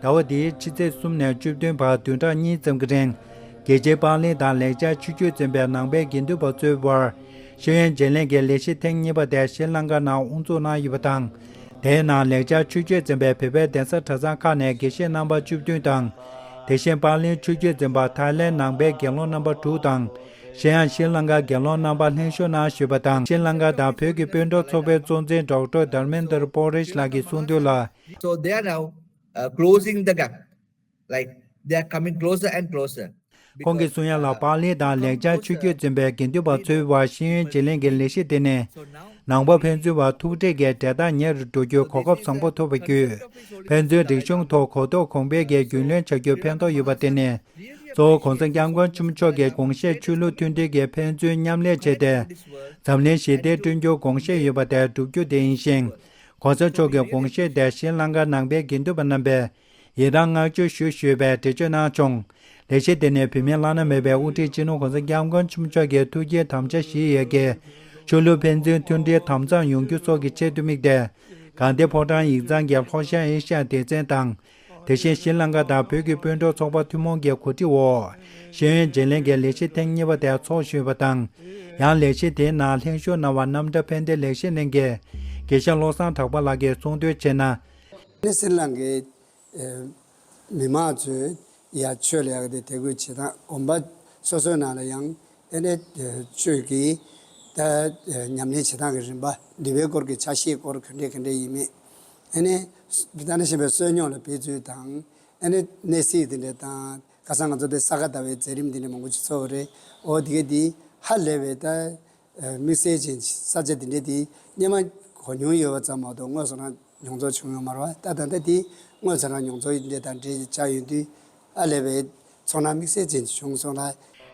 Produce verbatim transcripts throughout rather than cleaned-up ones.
ཟླ་བ་འདིའི་ཕྱི་ཚེས་གསུམ་ནས་བཅུ་བདུན་བར་བདུན་ཕྲག་གཉིས་ཙམ་གྱི་རིང་། རྒྱལ་སྤྱིའི་པང་གླིང་དང་ལེགས་ཆ་ཆོས་བརྒྱུད་འཛིན་པའི་ནང་པའི་དགེ་འདུན་པ་གཙོས་པའི་ཤེས་ཡོན་བརྗེ་ལེན་གྱི་ལས་གཞི་ཐེངས་གཉིས་པ་དེ་ཤྲི་ལང་ཀ་ནང་དབུ་འཛུགས་གནང་ཡོད་པ་དང་། དེའི་ནང་ལེགས་ཆ་ཆོས་བརྒྱུད་འཛིན་པའི་བོད་པའི་གདན་ས་གྲྭ་ཚང་ཁག་ནས་དགེ་བཤེས་རྣམ་པ་བཅུ་བདུན་དང་། དེ་བཞིན་པང་གླིང་ཆོས་བརྒྱུད་འཛིན་པ་ཐའི་ལེན་ནང་པའི་དགེ་སློང་རྣམ་པ་དྲུག་དང་། གཞན་ཡང་ཤྲི་ལང་ཀ་དགེ་སློང་རྣམ་པ་ལྷན་ཞུགས་གནང་ཞུས་པ་དང་། ཤྲི་ལང་ཀ་དང་བོད་ཀྱི་སྤུན་གྲོགས་ཚོགས་པའི་གཙོ་འཛིན་ཌོག་ཊར་དྷར་མེན་དར་པོ་རིཤ་ལགས་ཀྱིས་གསུངས་དོན་ལ། So they are now uh, closing the gap. Like they are coming closer and closer. ཁོང་གིས་གསུང་ཡ་ལ། པཱ་ལི་དང་ལེགས་སྦྱར་ཆོས་བརྒྱུད་འཛིན་པའི་དགེ་འདུན་པ་ཚོའི་བར་ཤེས་ཡོན་བརྗེ་ལེན་གྱི་ལས་གཞི་དེ་ནི། ནང་པ་ཕན་ཚུན་བར་ཐུག་འཕྲད་ཀྱི་འབྲེལ་ཐག་ཉེ་རུ་འགྲོ་རྒྱུའི་གོ་སྐབས་བཟང་པོ་ཐོབ་པ་བརྒྱུད། ཕན་ཚུན་རིག་གཞུང་ཐོག་གོ་རྟོགས་གོང་འཕེལ་གྱི་རྒྱུས་ལོན་བྱ་རྒྱུར་ཕན་ཐོགས་ཡོད་པ་དེ་ནི། གཙོ་བོ་༸གོང་ས་༸སྐྱབས་མགོན་ཆེན་པོ་མཆོག་གི་དགོངས་བཞེད་ཆོས་ལུགས་མཐུན་སྒྲིལ་གྱི་ཕན་ཚུན་མཉམ་ལས་བྱས་ཏེ། འཛམ་གླིང་ཞི་བདེ་བསྐྲུན་རྒྱུར་དགོངས་བཞེས་ཡོད་པ་དེ་བསྒྲུབ་རྒྱུ་དེ་ཡིན་ཞིང་། ༸གོང་ས་མཆོག་གི་དགོངས་བཞེད་དེ་ཤྲི་ལང་ཀ་ནང་པའི་དགེ་འདུན་པ་རྣམ་པས་ཡི་རང་བསྔགས་བརྗོད་ཞུ་ཞུས་པའི་འགྲེལ་བརྗོད་གནང་བྱུང་། ལས་གཞི་དེ་ནི་བོད་མིའི་བླ་ན་མེད་པའི་དབུ་ཁྲིད་སྤྱི་ནོར་༸གོང་ས་༸སྐྱབས་མགོན་ཆེན་པོ་མཆོག་གི་ཐུགས་ཀྱི་དམ་བཅའ་བཞེས་ཡོད་ཀྱི། ཆོས་ལུགས་ཕན་ཚུན་མཐུན་སྒྲིལ་དམ་གཙང་ཡོང་རྒྱུ་སོགས་ཀྱི་ཆེད་དུ་དམིགས་ཏེ། དགའ་ལྡན་ཕོ་བྲང་ཡིག་ཚང་གི་ལྷོ་ཤར་ཨེ་ཤ་ཡ་སྡེ་ཚན་དང་། དེ་བཞིན་ཤྲི་ལང་ཀ་དང་བོད་ཀྱི་སྤུན་གྲོགས་ཚོགས་པ་ཐུན་མོང་གི་གོ་སྒྲིག་འོག་ཤེས་ཡོན་བརྗེ་ལེན་གྱི་ལས་གཞི་ཐེངས་གཉིས་པ་དེ་འཚོགས་ཞུས་པ་དང་། ཡང་ལས་གཞི་དེའི་ནང་ལྷན་ཞུགས་གནང་བ་རྣམ་གྲྭ་ཕན་བདེ་ལེགས་བཤད་གླིང་གི་དགེ་བཤེས་བློ་བཟང་གྲགས་པ་ལགས་ཀྱིས་གསུངས་དོན་བྱས་ན། ནི་ཤྲི་ལང་ཀའི་མི་མང་ཚོས་ཡ་ཆོས་ལ་ཡག་དེ་དད་གུས་བྱེད་སྟངས། དགོན་པ་སོ་སོའི་ནང་ལ་ཡང་ཨེ་ནས་ཆོས་ཀྱི་ད་ཉམས་ལེན་བྱེད་སྟངས་ཀྱི་རིམ་པ། འདུལ་བའི་སྐོར་གྱི་ཆ་ཤས་སྐོར་ག་འདྲས་ག་འདྲས་ཡིན་མིན། ཨེ་ནས་ད་ནི་གཞན་པའི་བསོད་སྙོམས་ལ་འབད་ཚུལ་དང་། ཨེ་ནས་གནས་གཟིགས་དེ་འདྲས་དང་། ཁ་སང་ང་ཚོ་དེ་ས་ག་ཟླ་བའི་མཛད་རིམ་དེ་འདྲས་མང་པོ་ཅིག་ཚོགས་པ་རེད། འོ་དེ་ག་དེ་ཧ་ལས་པའི་ད། དམིགས་བསལ་ཅན་ས་ཆ་འདི་འདྲ་དེ་སྔོན་མ་གོ་མྱོང་ཡོད་པ་ཙམ་མ་གཏོགས་དངོས་སུ་རང་མྱོང་ཚོར་བྱུང་ཡོད་མ་རེད་པ། ད་ད་ལྟ་དེ་དངོས་སུ་རང་མྱོང་ཚོར་འདི་འདྲ་དང་འབྲེལ་བྱ་ཡོང་དུས་ཨ་ལས་པའི་ཚོར་སྣང་དམིགས་བསལ་ཅན་ཞིག་བྱུང་སོང་ལ།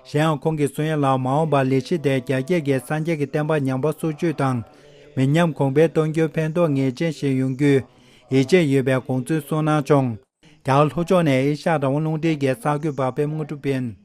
གཞན་ཡང་ཁོང་གིས་གསུང་ཡ་ལ། མ་འོངས་པར་ལས་གཞི་དེ་རྒྱ་སྐྱེད་ཀྱི་སངས་རྒྱས་ཀྱི་བསྟན་པ་ཉམས་པ་སོར་ཆུད་དང་། མི་ཉམས་གོང་འཕེལ་གཏོང་རྒྱུར་ཕན་ཐོགས་ངེས་ཅན་ཞིག་ཡོང་རྒྱུའི་ཡིད་ཆེས་ཡོད་པའི་དགོངས་ཚུལ་གསུངས་གནང་བྱུང་། རྒྱ་གར་ལྷོ་ཕྱོགས་ནས་ཨེ་ཤ་ཡ་རང་དབང་རླུང་འཕྲིན་གྱི་གསར་འགོད་པ་པད་མ་དངོས་གྲུབ་ཡིན།